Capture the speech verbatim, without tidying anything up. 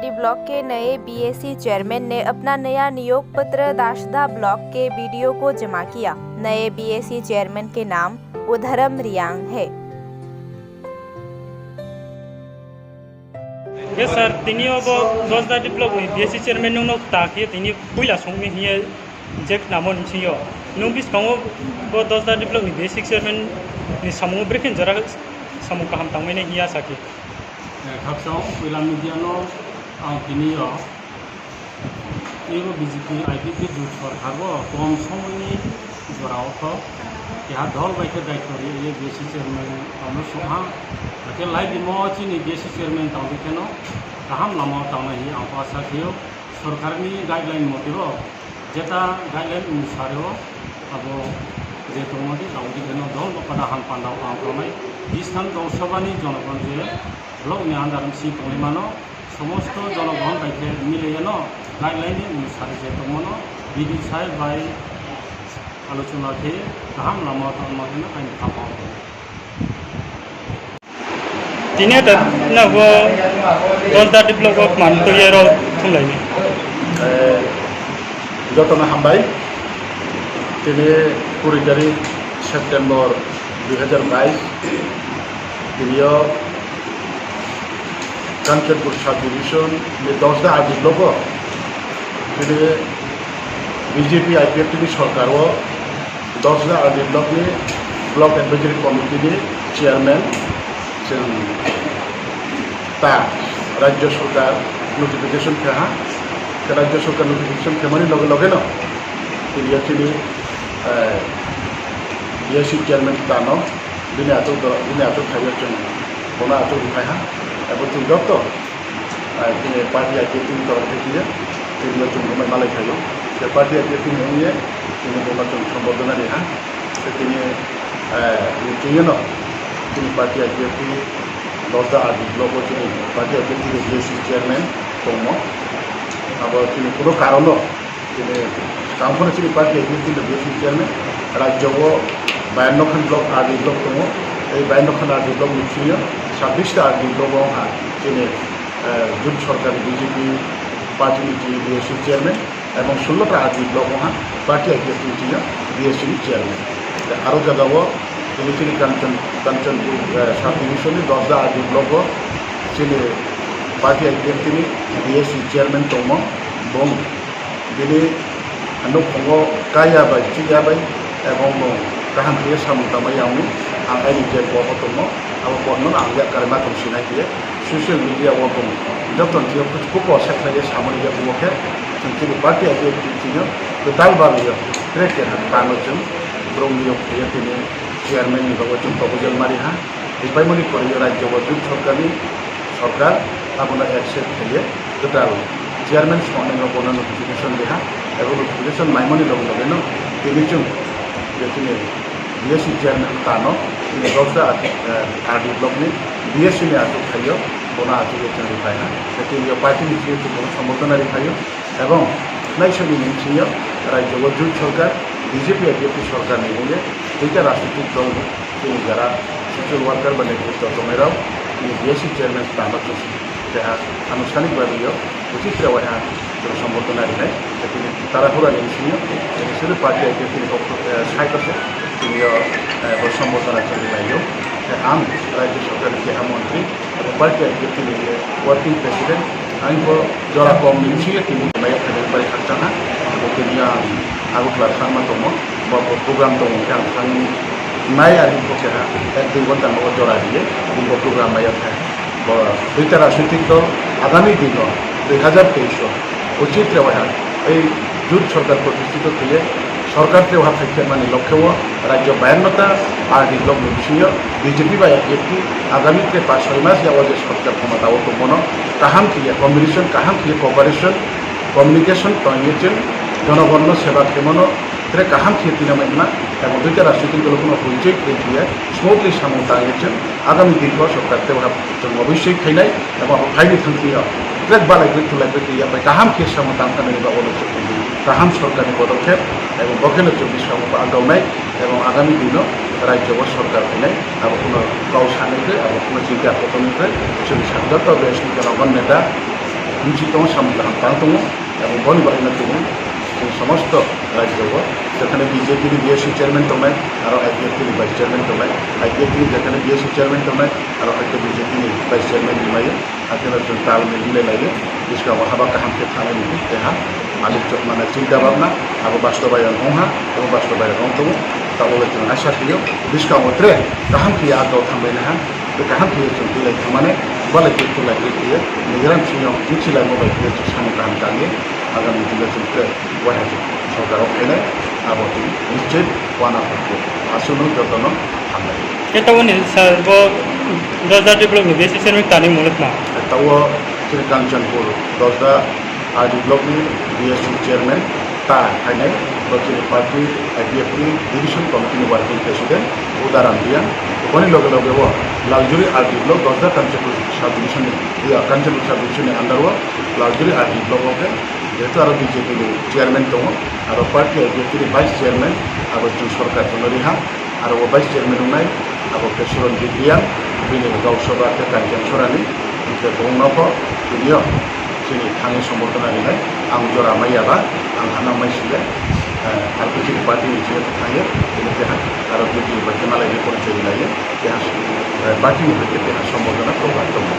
ब्लॉक के नए BAC chairman ने अपना नया नियोग पत्र दासदा ब्लॉक के बीडीओ को जमा किया। नए बीएसी चेयरमैन के नाम उधरम रियांग है। Yes sir, tini obo Dosda develop ni B S C chairman nung nok ta khe tini puila songni hiye jek namo ni singyo. Nung biskango bo Dosda develop ni B S C chairman ni samung brekhen jora samung kaham tangmani hiya sakhi. Eh, khakchang puila media no ang tini yo Ebo B J P I P F T jut sorkar bo kom somoini jora o kho keha dol bai khe daityo ri ye B S C chairman tangno songha. Hakhe lai bimo chini B S C chairman tangwi kheno kaham lama o tangnai hi ang kho asa khaio. Sorkarni guideline mote bo jeta guideline onusare o abo je tongmani abo di kheno dol bo pada ham panda o ang tongnai. Bisthang dol sobani jonogon je block ni under si tongwi mano. Somosto jonogon bai khe mileyeno guideline ni onusare je tongmano B D sir bai alochona khe kaham lama o tongma hino aini kamo. Tini ta na bo Dosda develop o man to yero thumlaini. Eh, jotono hambai. Tini kuri tarik September dui hajar bais, tini o Kanchanpur subdivision ni Dosda R D block o tini B J P I P F T ni sorkar o Dosda R D block ni block advisory committee ni chairman chwng ta rajya sorkar notification khe ha, khe rajya sorkar notification khe mani loge loge no tini o chini, eh, B S C chairman ta no bini atok do, bini atok khaio chwng bono atok rwphai ha, abo chwng joto, eh, bini party I P F T ni torok thai khe tini o chwng bono malai khaio, khe party I P F T ni wngye tini bono chwng sombordhona ri ha, khe tini, eh, chwng no tini party I P F T Dosda R D block o chini party I P F T ni B S C chairman tongmo, abo chini kuno karon no Chini, tamo phano chini party executive ni B S C chairman, rajyo o bayanno khan block, R D block tongo. Ei bayanno khan R D block ni bisingo sabbish ta R D block o ha chini, eh, jut sorkar ni B J P party ni chini B S C chairman, ebong sullo ta R D block o ha party executive ni chini B S C ni chairman. Aro jaga o chini chini Kanchan, Kanchanpur, eh, sub division ni Dosda R D block o chini party executive ni B S C chairman tongmo, bong Bini nokphungo kaya bai, chiya bai, ebong bo kaham khe samung tangmani ang, ang aini je board o tongo, abo board no ang yakarwi ma tong sinai khe social media o bong joto ni thwiyo kuchuk kok se khlaiwi samani yakung o khe chwng chini party aphiyok twi chwngno kwtal bagwi o track keha kano chwng borok niyok khlaiwi tini chairman ni bagwi chwng proposal mari ha. Ripaimani pore rajyo o jut sorkarni sorkar abono accept khlaiwi kwtal chairman songnairok bono notification riha, abo notification maimani loge logeno tini chwng je chini B S C chairman tano chini Dosda, eh, R D block ni B S C ni achuk khaio, bono achuk ye chwng ripai ha. Tini party ni simi chwng bono sombordhona ripaio. Ebong naisani ni bisingo rajyo o jut sorkar, B J P I P F T sorkar ni mungwi duita rajnitik dol ni chini jara social worker ba netrito tongnai rok chini B S C chairman tamo chwng keha anuষ্ঠাnik bagwi o uchitra waiha chwng sombordhona rinai. Tini Tarapura ni bisingo chini suri party I P F T ni pokho, eh, side o se tini o, eh, bo sombordhona chwng rinai o. Ang rajyo sorkar ni keha montri, party I P F T ni working president, ang bo jora kom ni bisingo tini maya khaijak bai khakchang ha, bo tini ang Agartala thangma tongo, bo, bo program tongo, hwnkhe ang thang nai, ari bo keha ek dui ghonta nogo jora riye, bo program maya khai. Bo duita rajnitik dol agami dino dui hajar teis o uchitra waiha ei jut sorkar protistito khlaiwi sorkar tei waha phaikhe mani lokhe o rajyo bayanno ta R D block ni bisingo B J P bai I P F T agami tei pash soi mas yago je sorkar khomota o tongmano kaham khlaiya combination, kaham khlaiya cooperation, communication tongwi chwng jonogonno seba khe mano, tere kaham khe twi nangma ebong duita rajnitik dolo phano hoichoi khe khlaiya smoothly samung tangwi chwng agami din o sorkar tei waha chwng obosoi khainai. Abo phaini thangtwi o trek balai trek thulai trek ya bai kaham khe samung tang thani ba olo kaham sorkarni podokkhep ebong bokheno chwng biskango ba gawnai ebong agami dino rajyo o sorkar khainai abo kuno kau sanai khe abo kuno chinta kotorni khe chwng sanjak to bes ni jana gon neta Bisi tongo, samung kaham tang tongo, ebong boni bagwino chwng, chwng somosto rajyo o jekhane B J P ni B S C chairman tongnai, aro I P F T ni vice chairman tongnai, I P F T ni jekhane B S C chairman tongnai, aro hai khe B J P ni vice chairman ni mayo, hakhe no chwng tal mil wngwi laio, bwskango haba kaham khe thangnai ni tei ha malik chok mane chinta bhabna abo bastobayon wngha, abo bastobayon wng tongo, ta ulo chwng asa khaiyo, bwskango tre kaham khe a dol thambaini ha. Kaham khe chwng twi lai thangmani, balai khe twi lai khe khe, nigran siyong mithi lai mo bai khe chwng samung kaham tangwi, agami dino chwng khe waha chwng sorkar o khainai, abo chwng nischit wana khe aswkno jotono hambai. Khe taboni sir bo Dosda development B S C chairman tani muluk na? Tabo chini Kanchanpur Dosda R D block ni B S C chairman ta khainai, bo chini party I P F T ni division committee ni working president Udaram Riang. Boni loge loge o Laljuri R D block Dosda Kanchanpur sub division ni, ya, Kanchanpur sub division ni under o Laljuri R D block o khe jehetu aro B J P ni chairman tongo, aro party I P F T ni vice chairman abo chwng sorkar chwngno riha. Aro o vice chairman wngnai, abo khe Suranjit Riang, bini gau sabha khe Kanchan Sorani, hwnkhe bo wngno pho tini o chini thani sombordhona rinai, ang jora mai ya ba, ang hana mai sile, eh, R P C ni party ni sile thangye, tini keha, aro B J P bai khe malai ni porichoi rinai, keha, eh, party ni bai khe keha sombordhona program tongo.